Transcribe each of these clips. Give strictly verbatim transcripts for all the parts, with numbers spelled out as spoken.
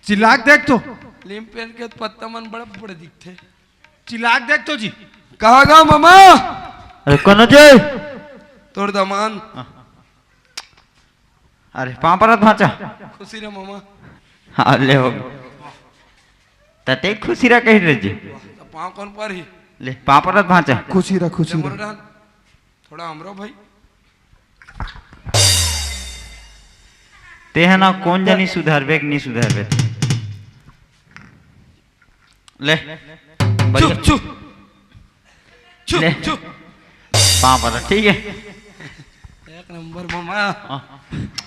चिल्ला के देख तो। लीम पेड़ के पत्ता मन बड़े बड़े दिखथे। चिल्ला के देख तो जी। कहाँ गा मामा? अरे कौन जी? तोर दमान। अरे पाँव परत भांचा। खुशी रह मामा। हाँ, ले हो। तते खुशी रह कही रह जी। तो पाँव कौन पर ही? ले, पाँव परत भांचा। खुशी रह, खुशी ले रह। मोर डाल। थोड़ा हमरो भाई। ते है ना, कौन जानी सुधरबे कि नहीं सुधरबे। ले, बढ़िया। चुप, चुप। चुप, ले। चुप। पाँव परत, ठीक है। एक नंबर मामा। हाँ।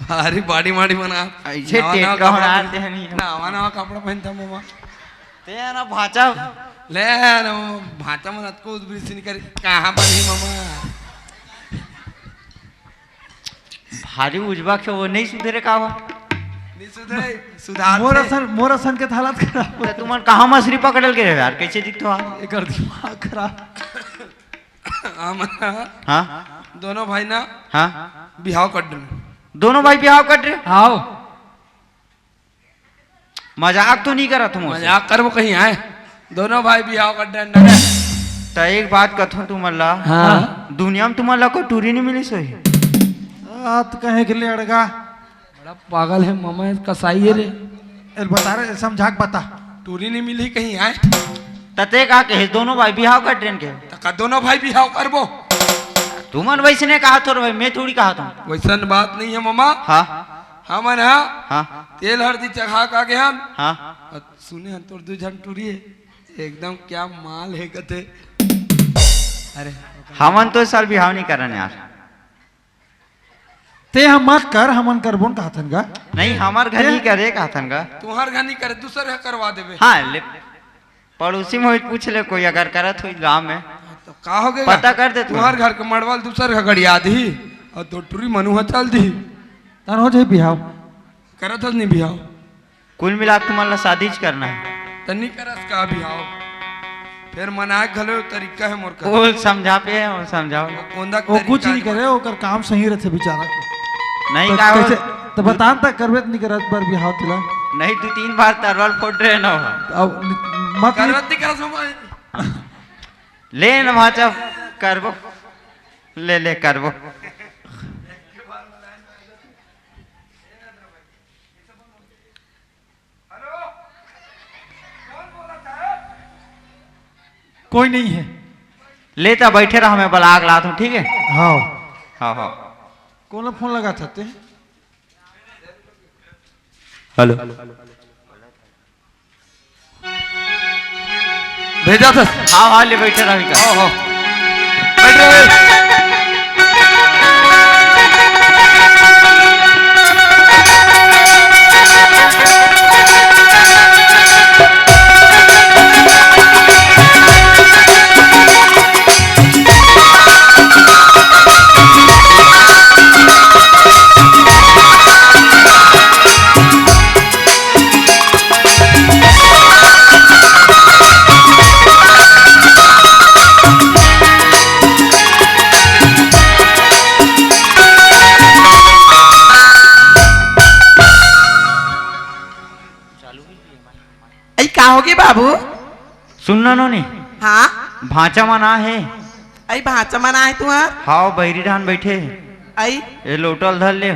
भारी बॉडी माडी बना। ऐसे नवा, नवा टेटका कपड़ा होना पहन-, आते हैं नहीं। नवा, नवा कपड़ा पहनता मामा। ते है ना भांचा। ले ना, भांचा मन अतको उजबरी सिन कर, कहाँ बनी मामा? भारी उजबा के वो नहीं सुधरे का बा? नहीं सुधरे, सुधार मोर से। असन, मोर असन के हालत खराब हो। त तुमन कहाँ मछली पकड़ल के रहे यार? कैसे दिखतो हा? एकर दिमाग खराब। हम ना, हाँ? दोनों भाई ना, हाँ? बिहाव कर डरे। दोनों भाई बिहाव कर डरे? हाव। मजाक तो नहीं करत हो मोर से? मजाक करबो कहीं आए? दोनों भाई बिहाव कर डरे ना। त एक बात कथों तुमन ला, हाँ। दुनिया में तुमन ला कोई टूरी नहीं मिली सोही? बात कहे के लिए अड़गा। बड़ा पागल है मामा, कसाई है रे। एल बता रे, समझा के बता। टूरी नहीं मिली कहीं आए? तते का कहे, दोनों भाई बिहाव कर डरेन के? त का दोनों भाई बिहाव करबो? तुमन वैसने कहा थो रे भाई, मैं थोड़ी कहा थो। वैसन बात नहीं है मामा। हाँ। हमन हा हाँ। तेल हरदी चघा का के हन। हाँ। अउ सुने हन तोर दू झन टूरी है, एकदम क्या माल है कथे। अरे हमन तो साल बिहाव नहीं करन यार। ते हम मत कर, हमन करबो न कहथन गा। नहीं, हमर घर नहीं करे कहथन गा। तुहर घर नहीं करे, दूसर घर करवा देबे। हाँ, ले, पड़ोसी में होई पूछ ले कोई, अगर करत होई गांव में। हाँ, तो का हो गया? पता कर दे तू। तुहर घर के मड़वा ल दूसर घर गड़िया दी, अउ दो टूरी मनुहा चल दी। तन हो जाई बिहाव। करत हस नहीं बिहाव? कुल मिला के तुमन ला शादी च करना है। त नी करस का बिहाव? फेर मनाए घलो तरीका है मोर कर। वो समझा पे है, वो समझाओ। वो कोंदा के वो कुछ तरीका नहीं है। करे, ओकर काम सही रहथे बेचारा के। नहीं तो का हो? कैसे, तो बता न, त करबे त नहीं करत बर बिहाव तिला। नहीं, दू तीन बार तरवाल फोड़ रहे ना हो। अब नि-, मत नि- करत नहीं करस हम। ले न भांचा, करबो। ले, ले, करबो। कोई नहीं है। ले त बैठे रह, मैं बला के लात हूँ, ठीक है? हाँ। हाँ, हाँ। कौन फोन लगा था ते? हेलो। भेजा था। हाँ, हाँ, ले बैठे रह, विकास। हाँ, हाँ। बैठ रहे। अई का होगे बाबू? सुन ना नोनी। हाँ? भांचा मन आ हे। अई भांचा मन आ हे तुहर? हाव, बहिरी ढान बैठे हे। अई? ए लोटा ल धर ले।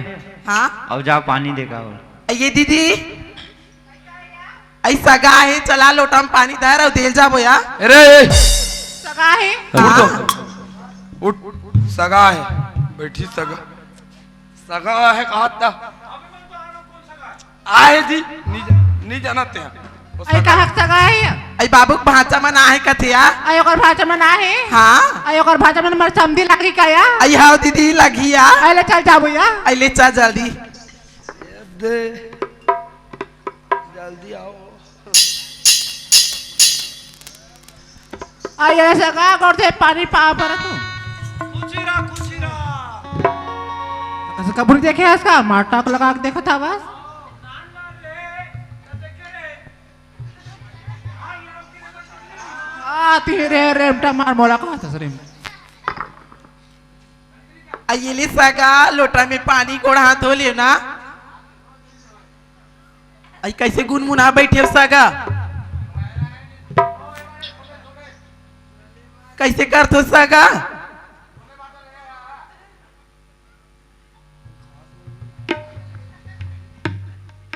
हाँ? अउ जा पानी दे का हो। अई ये दीदी? अई सगा हे, चला लोटा में पानी धर अउ देल जाबो या। अरे! सगा हे? हाँ? उठ तो। उठ, सगा हे। बैठी सगा। सगा हे कहा था। आहे जी, नी, नी जानत हे। अई कहा सगा हे? अई बाबू के भांचा मन आहे कथे या? अई ओकर भांचा मन आहे? हाँ। अई ओकर भांचा मन मर समधी लागी का या? अई हाव दीदी लागी या। अई ले चल जाबो या। अई ले चल जल्दी। दे, जल्दी आओ। आ, ये सगा करथे पानी पाव परत हूँ। कुचिरा, कुचिरा। ऐसे कबूरी देखे हस का? मार टाक लगा के देखत हवस। आ, ती रे, रेमटा मार मोला कहत हस रे। आ, ये ले सगा, लोटा में पानी गोड़ हाथ धो लियो ना। अई कइसे गुनमुना बइठे हव सगा? कइसे करथो सगा?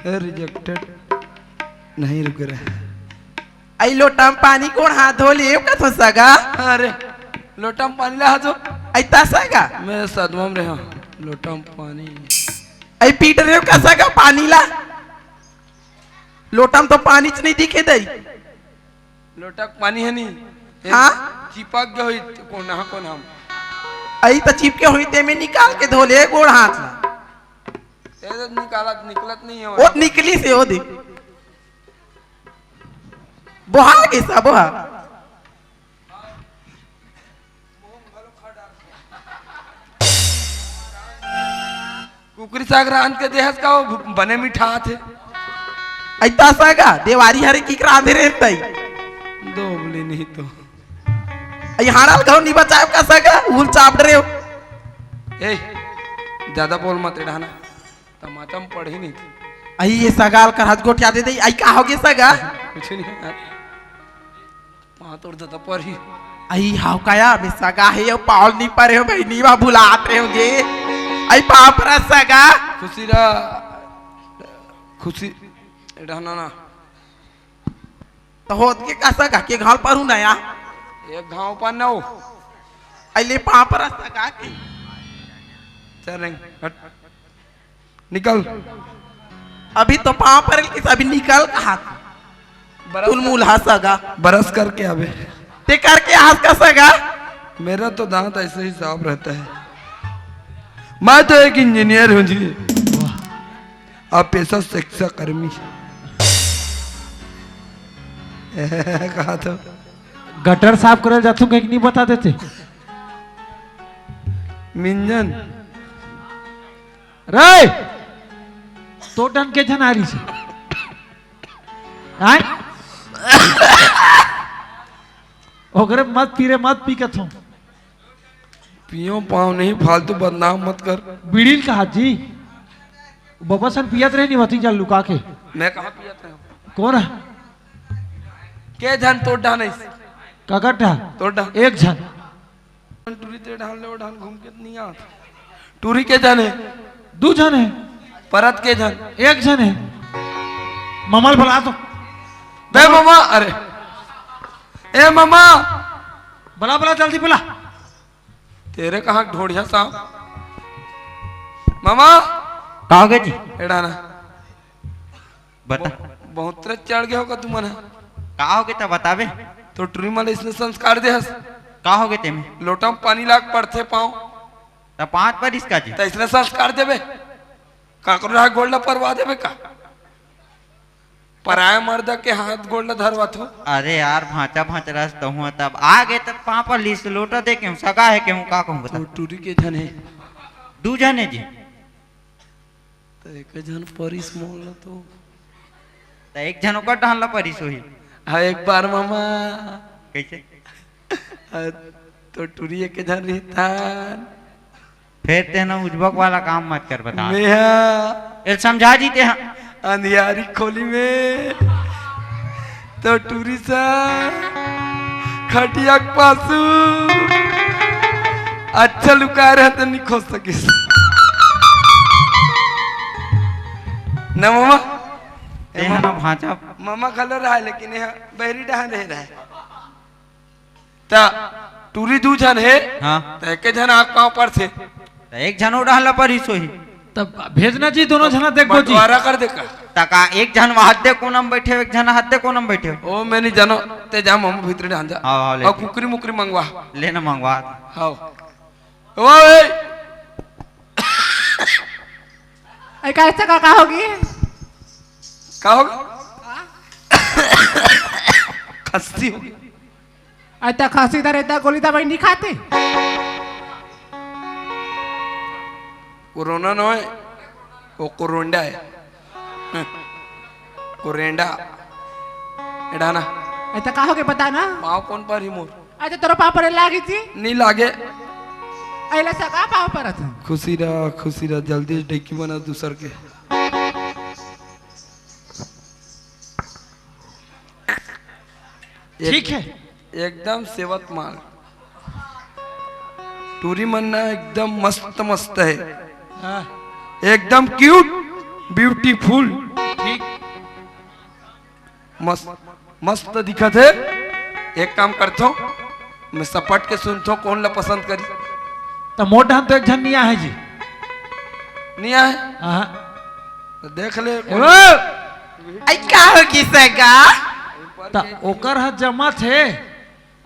ए, rejected। नहीं रुक रहा। अई लोटा म पानी कोन हाथ धो ले, कथो सगा? अरे, लोटा म पानी ला हाथ धो। अई ता सगा? मैं सदमा म रहा। लोटा म पानी। अई पीट रहे हो का सगा पानी ला? लोटा म तो पानी च नहीं दिखे दई। लोटा के पानी हे नी। ए, हाँ? चिपक गए होई कोन, हाँ, कोन हम? अई त चिपके होई, ते में निकाल के धो ले गोड़ हाथ ला। ए, तो निकालत, निकलत नहीं है वो। निकली से वो दे। बोहा के सा, बोहा। कुकरी साग रांध के देहस का, वो बने मिठाथे। अई ता सगा, देवारी हरे की रांधे रे तई। दो बोले नहीं तो। अई हाड़ल घाव नहीं बचाए का सगा, उल चाप डरे हो। ए, ज्यादा बोल मत, ए डहाना। तमाचा म पड़ही नहीं। अई ये सगा ल कर हाथ गोठिया दे दे, अई का होगे सगा? कुछ नहीं। पाँव तोड़ देता पर ही। अई हाव काया, बे सगा हे, अउ पाँव ल नहीं परे हो, बहिनी मा भुलात रहे होगे। अई पाँव पर सगा। खुशी रहा, खुशी, ए डहाना ना। तो होत के का सगा के घाव ल परू ना या? एक घाव पर न हो। अई ले पाँव पर सगा के। चल रे, हट। निकल। अभी तो पाँव परल किस, अभी निकल कहा? बरस तुलमुल हा सगा। बरस करके आवे। ते करके हाथ का सगा? मेरा तो दांत ऐसे ही साफ रहता है। मैं तो एक इंजीनियर हूँ जी। आप पेशा शिक्षा कर्मी। कहा तो गटर साफ करल जाथू कहीं नहीं बता देते। मिंजन। रे, तो डन के झनारी से। आय? ओकरे मत पी रे, मत पी कथों। पियो पाँव नहीं, फालतू बदनाम मत कर। बीड़ी ल कहा जी? बबा सन पियत रहे नहीं होती जल लुका के। मैं कहाँ पियत रहे हूँ? कौन है? के झन तोर डहान है? कगट है? तोर डहान। एक झन। टूरी ते डहान ले, ओ डहान घूम के नहीं आत। टूरी के झन हे? दू झन हे। परत के झन? एक झन हे। ममा ल बला तो। बे ममा, अरे। ए ममा। बला, बला, जल्दी बला। तेरे कहाँ ढोढ़िया सांप? ममा। का होगे जी? ए डहाना। बता। बहु-, बहुत तेज चढ़ गए होगा तुमन ह। का होगे त बताबे? तो टूरी मन ल इसने संस्कार दे हस। का होगे तेमे? लोटा म पानी लाग पड़थे पाँव। त पाँच पर इसका जी। त इसने संस्कार देबे। काकरो हाथ गोड़ ला परवा देबे का? पराया मर्द के हाथ गोड़ ला धरवाथो। अरे यार, भांचा भांच रस तहूँ तब आगे तब पाँव पर लिस लोटा दे के हूँ, सगा हे के हूँ, का कहूँ बता? तो टूरी के झन हे? दू झन हे जी। त एक झन परिस मोल ल तो। त एक झन ओकर डहान ल परिस होही। हाँ, एक बार ममा। कइसे? हाँ, तो टूरी एक झन रहिथन। फेर तेन उजबक वाला काम मत कर, बता। मेहा। ए समझा जी तेहा। अंधियारी खोली में। तो टूरी सा खटिया के पासू अच्छा लुकाय रहे त नहीं खोज सकिस। न ममा? ए तेहा ममा। ना भांचा। ममा घलो रहा, लेकिन यह बहरी डहान रहे रहा। त टूरी दू झन हे, हाँ। त एके झन आँख पाँव परथे। त एक झन ओ डहान ल परिस होही। तब भेजना जी, दोनों झना देखबो जी। बंटवारा कर दे का? त का एक झन वहां दे कोना म बइठे, एक झन हाथ दे कोना म बइठे? ओ, मैं नहीं जानो, ते जा ममा भीतरी डहान जा। हाँ, हाँ, ले। अउ कुकरी मुकरी मंगवा। लेना मंगवा। हाँ। ओ, ए। ए, का ऐसा का, का होगी? का होगी? खस्सी होगी। अता खांसी दरे, अता गोली दवाई नहीं खाते। कोरोना नोय, वो कोरोंडा है। कोरेंडा। एडा ना। अता का होगे बता ना? पाँव कोन परही मोर? अता तोरो पाँव परे लागी थी? नहीं लागे। अइला सगा पाँव परत हूँ। खुशी रहा, खुशी रहा, जल्दी डेकी बना दूसर के। एक-, ठीक है। एकदम सेवत माल। टूरी मन ना एकदम मस्त मस्त है। हाँ। एकदम क्यूट, ब्यूटीफुल। ठीक। मस्त, मस्त दिखत है। एक काम करथो, मैं सपट के सुनथो, कौन ला पसंद करी। त मोर डहन तो एक झन निया है जी। निया है? हाँ। तो देख ले, ए कौन वो! आई का हो गिस गा? त ओकर ह जमा थे,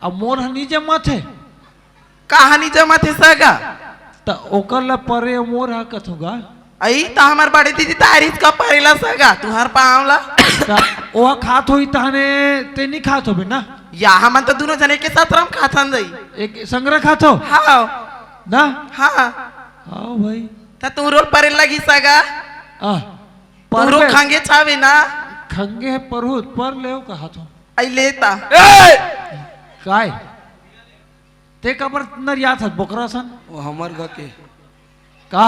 अब मोर ह नी जमा थे। कहानी जमा थे सगा? त ओकर ला परे मोर ह कथों गा। आई त हमर बड़े दीदी तारिस का परेला सगा, तुहर पाँव ला। त ओह खात होई तहने ते नी खात होबे ना? या हमन तो दुनों जने के साथ रम खाथन दई। एक संगरा खात हो? हाँ। ना? हाँ। आओ भाई। त तू रोल परेला गिस सगा? आ, तू रोल परबे। खंगे छावे ना? खंगे है परहुत, पर लेव कहा तो। आई लेता। ए! काय? ते काबर नरियात हस बोकरा सन? वो हमर घर के। का?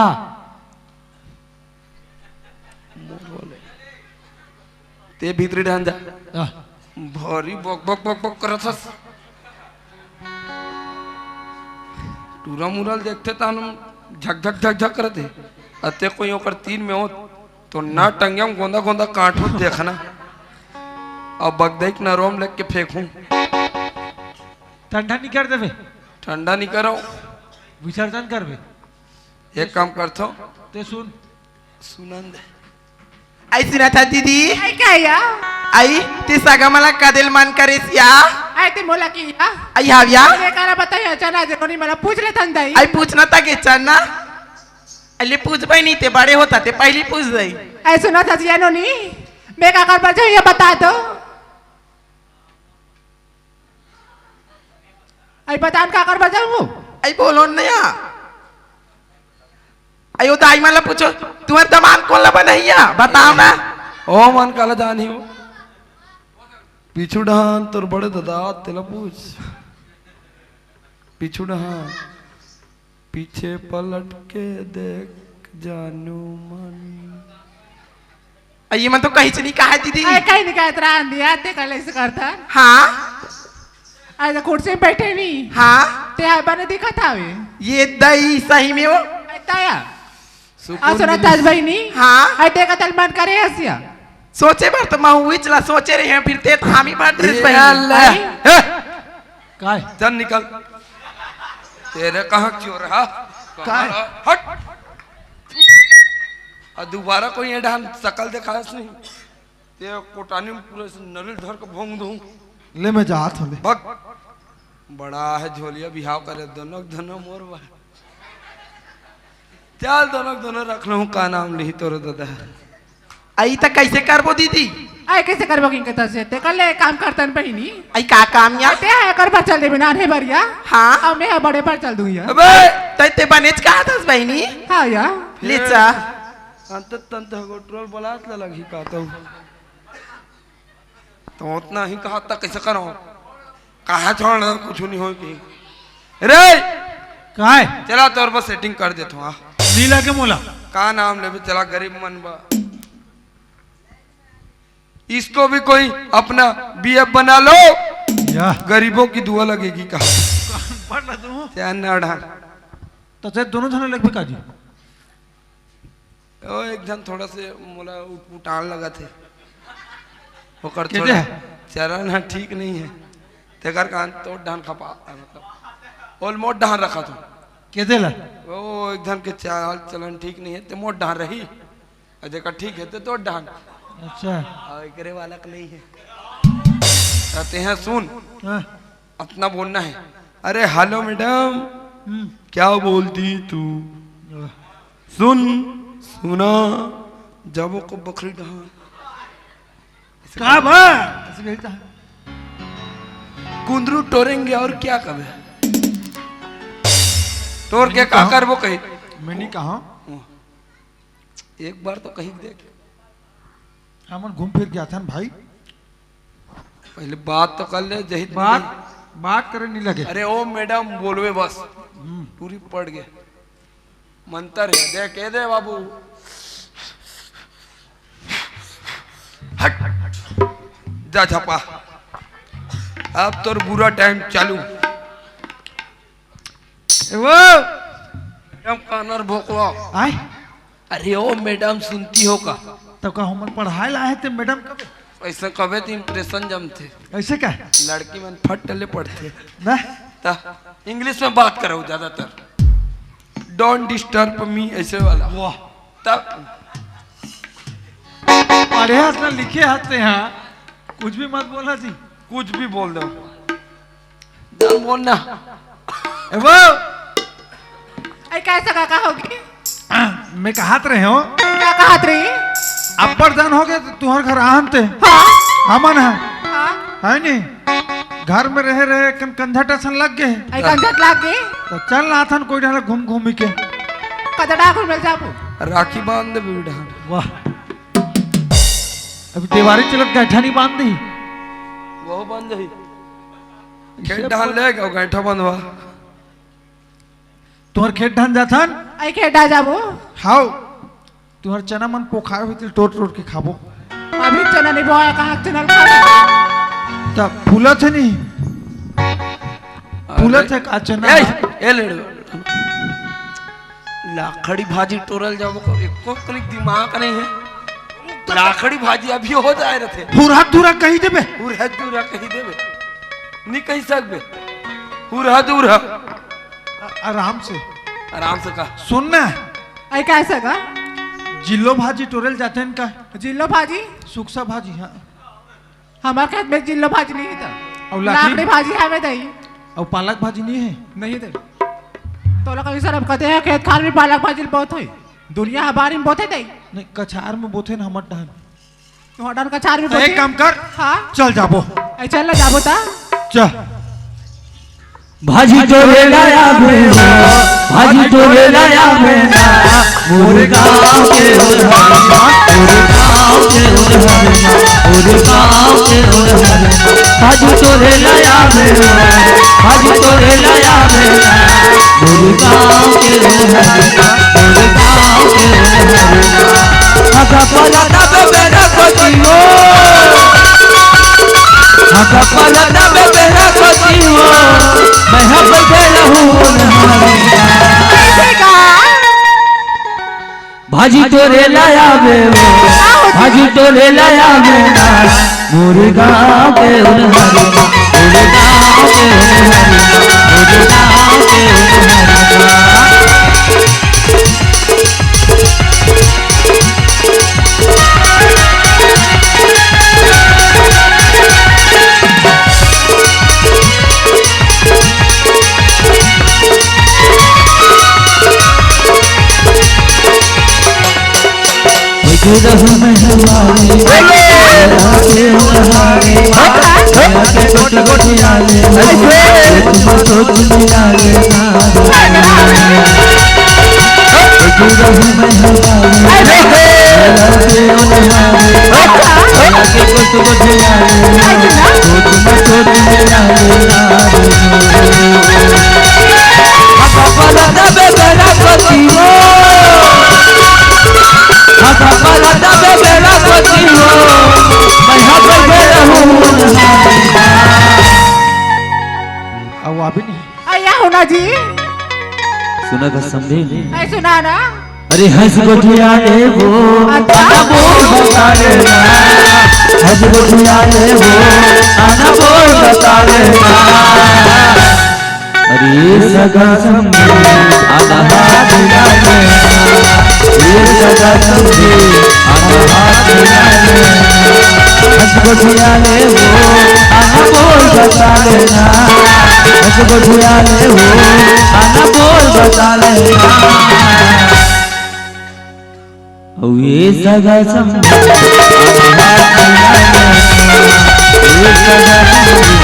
ते भीतरी ढान जा। आ। भारी बक बक बक बक करत हस। टूरा मुरल देखते त हम झक झक झक झक करत हे। अते कोई ओकर तीन में हो तो ना टंगिया में गोंदा गोंदा कांटो देखना। अब बगदई के नरोम लेके फेंकूं। ठंडा नहीं कर देबे। ठंडा नहीं करो। विसर्जन करबे। एक काम करथो। ते सुन। सुनन दे। आई सुना था दीदी। आई का या? आई, ते सगा मला कदेल मन करेस या? आई ते मोला की या? आई हाव या? मैं काला बताई अचानक जे कोनी मला पूछ ले थन दई। आई पूछना था के चन्ना। अले पूछ भाई नहीं ते बड़े होता ते पहली पूछ दई। आई सुना था जिया नोनी। मैं का कर बजे ये बता दो। आई बतान का कर बजे हूँ। आई बोलो नया। अयो दाई मन ला पूछो, तुम्हर दमांद कोन ला बनइया? बताव ना। ओ मन काला जानी हो। पीछू डहान तोर बड़े ददा, तेला पूछ। पीछू डहान, पीछे पलट के देख जानू मन। अ, ये मन तो कहीं से नहीं कहा है, दीदी। अरे, कहीं नहीं कहत रहा, आंधी आते कल ऐसे करता। हाँ। आज कुर्सी में बैठे नहीं। हाँ। ते हर बने दिखत हवे। ये दई सही में हो। ऐसा या? सुकून आ, सुना मिली। ताज बहिनी। हाँ। अरे, देखा तल मन करे हसिया। सोचे बर तो मैं हुई चला सोचे रहे हैं, फिर ते तो हामी बात ड्रेस ये पहनी। अल्लाह। आई? हे! काय? चल निकल। तेरे कहाँ क्यों रहा? काय? कहाँ रहा? हट। और दोबारा कोई ये ढान शकल दिखाया नहीं। ते कोटानी में पूरे से नरिल धर के भोंग दूं। ले मैं जात हूँ ले। भग। बड़ा है झोलिया बिहाव करे दोनों, दोनों मोर बा। चल दोनों, दोनों रख लूं, का नाम लिही तोर ददा? आई त कैसे करबो दीदी? आई कैसे करबो किन के तसे? ते कर ले काम करतन बहिनी। आई का काम या? ते है कर पर चल देबे ना रे बरिया। हाँ। अब मैं बड़े पर चल दूं या। अबे, तै ते बनेच कहा थस बहिनी? हाँ या। ले चा। अंत तंत हगो ट्रोल बलात ला लगी का तो। तो उतना ही कहा तक कैसे करो? कहा छोड़, कुछ नहीं हो की। रे! काय? चला तोर बस सेटिंग कर देथो, हाँ। लीला के मोला। का नाम लेबे? चला गरीब मन बा। इसको भी कोई अपना बीएफ बना लो। या। गरीबों की दुआ लगेगी कहा। पढ़ ला तू। चैन ना ढाल। तो ते दोनों जने लगबे का जी? ओ, एक झन थोड़ा से मोला उटपुटान लगत हे। ओकर के थोड़ा दे? चरण ह ठीक नहीं है। तेकर कान तोर ढान खपा, मतलब, ओल मोर ढान रखत हो। के दे ला? ओ, एक झन के चाल चलन ठीक नहीं है, ते मोर ढान रही। अ जेकर ठीक है, ते तोर ढान। अच्छा। अउ एकरे वाला के नहीं है। त तेहा सुन। हाँ। अपना बोलना है। अरे, हेलो मैडम, हम्म। क्या बोलती तू? वाह। सुन, सुना, जाबो को बखरी डहान। का बा? ऐसे भेजता है। कुंदरू टोरेंगे और क्या कबे? टोर के मैं नहीं का कहा। करबो कही? मैं नहीं कहा। एक बार तो कही देख। हमन घूम फिर के आथन भाई। पहले बात तो कर ले, जहित बात, नहीं। बात करे नहीं लगे। अरे ओ मैडम, बोलवे बस। हम्म। पूरी पड़ गए। मंतर है, दे, के दे बाबू। हट, हट। जा छपा। अब तोर बुरा टाइम चालू। ए वो। मैडम कानर भोकवा। आय? अरे ओ मैडम, सुनती हो का? तो का हमन पढ़ाए ला आए थे मैडम कब? ऐसे कबे तो इंप्रेशन जमथे। ऐसे का? लड़की मन फट ले पढ़थे। ना? ता इंग्लिश में बात करो ज्यादातर। Don't disturb me, ऐसे वाला। वाह। तब अरे, आज ना लिखे आते हैं, कुछ भी मत बोलना जी। कुछ भी बोल दो। डर बोलना। ए वो। ऐ कैसे काका होगी? मैं कहत रहे हो। का कहत रही? अब्बड़ जन हो गए तो तुहर घर आन ते। हाँ। हमन है। हाँ। है नी? घर में रहे रहे कन कंझट असन लग गए। ऐ कंझट लग गए। तो चल ना थन कोई ढाला घूम घूमी के। कजड़ा घूम मिल जाबो। राखी बांध दे बीड़ा। वाह। अभी देवारी चलत गैठा नहीं बांध दी। वो बांध दही। खेत धान ले गो गैठा बंधवा। तुहर खेत धान जाथन? ऐ खेत आ जाबो। हाउ। तुहर चना मन पोखाए होते टोट टोट के खाबो। अभी चना नहीं बोया, कहाँ चना खाबो? तब फूलत है नहीं। फूलत है का चना? ए, ए ले लो। लाखड़ी भाजी टोरल जाबो को एको कनिक दिमाग नहीं है। लाखड़ी भाजी अभी हो जाए रथे। हुरहा धुरा कही देबे। हुरहा धुरा कही देबे। नहीं कही सकबे। हुरहा धुरा। आ-, आराम से। आराम से का। सुन ना। ऐ कैसे का? जिल्लो भाजी टोरल जाते हैं का? जिल्लो भाजी? सुक्सा भाजी, हाँ। हमार खेत में जिल्लो भाजी नहीं है तो। और लाठी? लाखड़ी भाजी हवे दई। और पालक भाजी नहीं है? नहीं दई। तो लोग कभी सरब कहते हैं खेत खार में पालक भाजी बहुत होई। दुनिया हबारी में बोथे दई। नहीं, कछार में बोथे ना हमर डान। तो हटान कछार में तो एक बोथे। काम कर। हाँ? चल जाबो। ऐ चल ना जाबो ता। चल। भाजी टोरे लाया बेना, भाजी टोरे लाया बेना, मोरे गाँव के हो धनिया, मोरे गाँव के हो धनिया, मोरे गाँव के हो धनिया। भाजी टोरे लाया बेना, भाजी टोरे लाया बेना, मोरे गाँव के हो धनिया, मोरे गाँव के हो धनिया। आगा पलटा तो बेना कोती हो। आगा पलटा बे बेरा कोती हो, मैं हा बैठे रहूं ओनहारी। कैसे का? भाजी टोरे लाया बे वो, का होती? भाजी टोरे लाया बे ना, मोरे गाँव के ओनहारी, मोरे गाँव के ओनहारी, मोरे गाँव के ओनहारी। अउ अभी नहीं। अय्या होना जी। सुना था समझे? ऐ सुना ना। अरे हंस गोठिया ले वो, अच्छा। आना बोल बता लेना। हंस गोठिया ले वो, आना बोल बता लेना। अरे सगा संगी, आना हाथ मिला लेना। ये सगा संगी, आना हाथ मिला लेना। हंस गोठिया ले वो, आना बोल बता लेना। हंस गोठिया ले वो, आना बोल बता लेना। अउ ये सगा संगी, ये सगा संगी,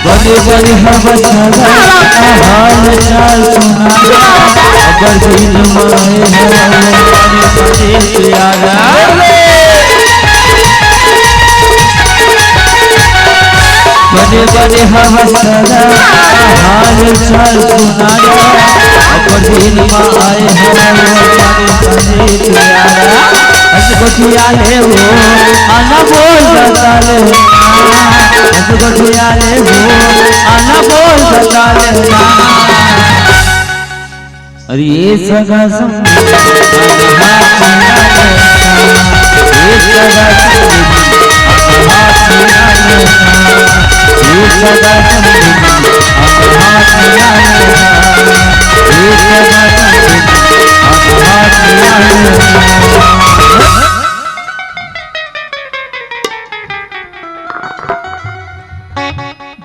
बने बने हवा सदा, हाल चाल सुना, अबर दिन माए हवा। बने बने प्यारा, बने बने हवसरा, हाल चाल सुनारा, अब्बड़ दिन मा आए हवस, बने बने प्यारा। हंस गोठिया ले वो, आना बोल बता ले, हंस गोठिया ले वो, आना बोल बता ले। अरे ये सगा संबंधी, ये सगा संबंधी, ये सगा संबंधी, ये सगा संबंधी।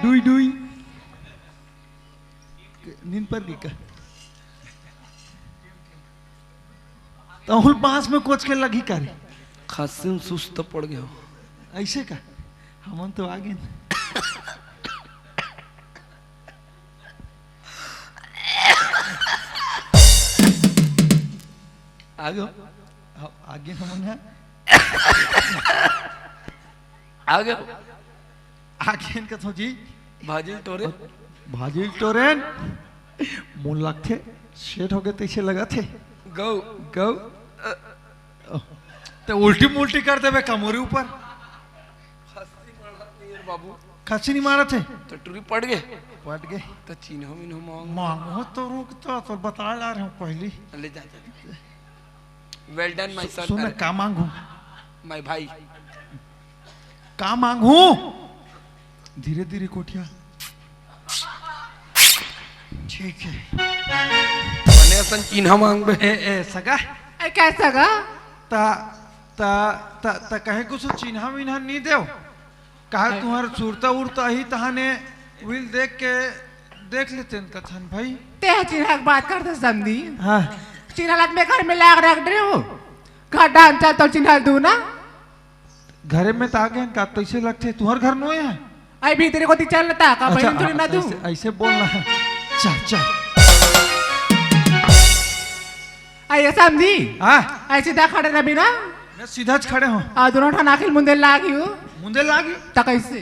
Dewy dewy. नींद पर गई का? तहुल पास में कोच के लगी का रे? खांसी में सुस्त पड़ गए हो। ऐसे का? हमन तो आ गए। आ गए हो? हाँ, आ गए हमन है। आ गए हो? आखिर कथो जी। भाजिल टोरे। भाजिल टोरेन। मोर लगथे, सेठ हो गए तैसे लगत हे। गौ। गौ। अ, ओह, ते उल्टी मुल्टी कर देबे का मोरे ऊपर? खस्सी मारत नहीं यार बाबू। खस्सी नहीं मारत हे? तो टुरी पड़ गए। पड़ गए। तो चिन्हो मिन्हो मांग। मांगो तो रुक तो, तो बता ला रहे हूँ पहली। ले जा, जा। Well done, my सु-, son। सुन, अरे। का मांगू? My भाई। का मांगू? धीरे धीरे कोठिया। ठीक है। बने असन चिन्हा मांगबे। ए, ए, सगा। ए, का सगा? ता, ता, ता, ता कहे कुछ चिन्हा विन्हा नहीं देव। कहा तुम्हार सुरता उरता ही तहाने will देख के देख लेते हैं कथन भाई। ते चिन्हा के बात करते समझी। हाँ। चिन्हा लात में घर में लाग रख दे हो। घर डांचा तो चिन्हा दू ना। घरे में तो आ गए का, तैसे लगथे तुहर घर नोय हे। आई भीतरे कोती चल ना ता, का अच्छा, बहन थोड़ी ना अच्छा, तू। ऐसे, ऐसे बोलना है। चल, चल। आई समझी? हाँ। ऐसे सीधा खड़े रही ना। मैं सीधा च खड़े हूँ। आ, दोनों ठन आँखी ल मुंदे लागी हो। मुंदे लागी? त कैसे?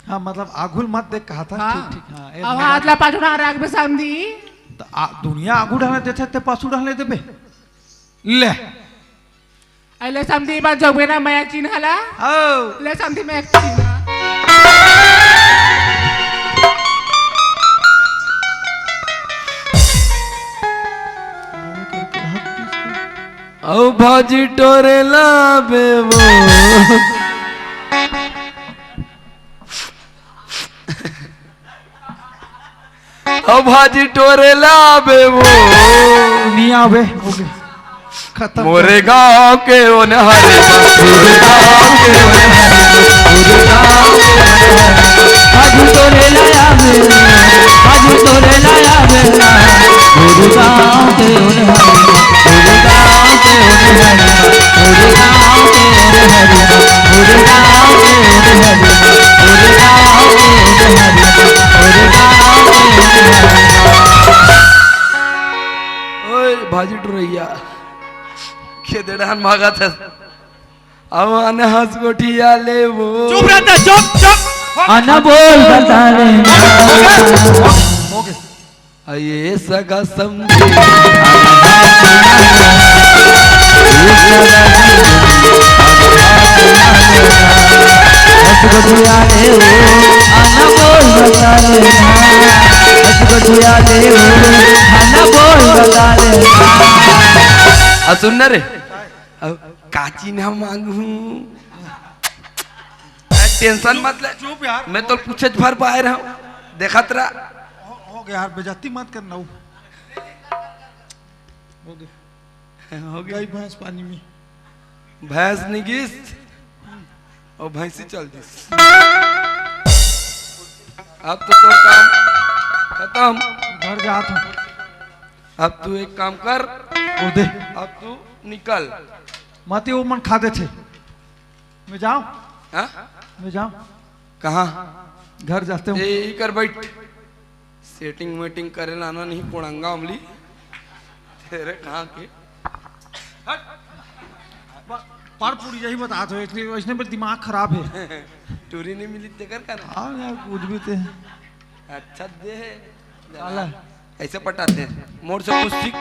हाँ, मतलब आगू ल मत देख कहा था। हाँ। ठीक, ठीक, हाँ, ए, अब धन्यवाद। हाथ ला पाछू ना राख बे समझी। त आ, दुनिया आगू ढाले देथे, ते पाछू ढाले देबे। ले। अरे ले समधी, बात जब ना मैं चिन्हला। आओ। ले समधी, मैं चिन्हा। आओ भाजी टोरे लाबे वो। अब भाजी टोरे लाबे वो। नहीं आवे, हो गया। खत्म। मोरे गांव के ओनहरी, मोरे गांव के ओनहरी, मोरे गांव के ओनहरी। भाजी टोरे लाबे, भाजी टोरे लाबे। मोरे गांव के ओनहरी, मोरे गांव के ओनहरी, मोरे गांव के ओनहरी, मोरे गांव के ओनहरी, मोरे गांव के ओनहरी। ओए भाजी टुरैया, खेदेड़ान मांगत हस। अब आने हंस गोठिया ले वो। चुप रहता, चुप, चुप। आना बोल बता ले। हो गया। आ ये सगा समधी। हंस गोठिया ले वो, आना बोल बता ले। हंस गोठिया ले वो, आना बोल बता ले। आ सुन ना रे, अब का चिन्हा मांगू? टेंशन मत ले। चुप यार। मैं तो पूछे भर पाए रहा हूँ, देखत रहा। हो, हो गया यार, बेइज्जती मत करना। हो गया। गई भैंस पानी में। भैंस निगिस और भैंसी चल दिस। अब तो तोर काम खत्म। घर जात हूँ। अब तू एक काम कर। वो दे। अब तू निकल। मत वो मन खा देथे। मैं जाऊँ? हाँ? मैं जाऊँ? कहाँ? घर जाते हूँ। ए, इकर बैठ। सेटिंग वेटिंग करे लाना नहीं, कोड़ंगा अमली। तेरे कहाँ के? हट। पर पूरी यही बतात हो, इसलिए इसने मेरा दिमाग खराब है। टूरी नहीं मिली तेकर का ना। हाँ यार, कुछ भी ते। अच्छा दे। साला। ऐसे पटाते हैं। मोर से कुछ सीख।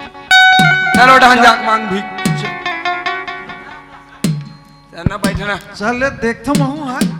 चलो डहन जाक मांग भी। चल ना बैठना। चल ले, देख तो महूँ, हाँ।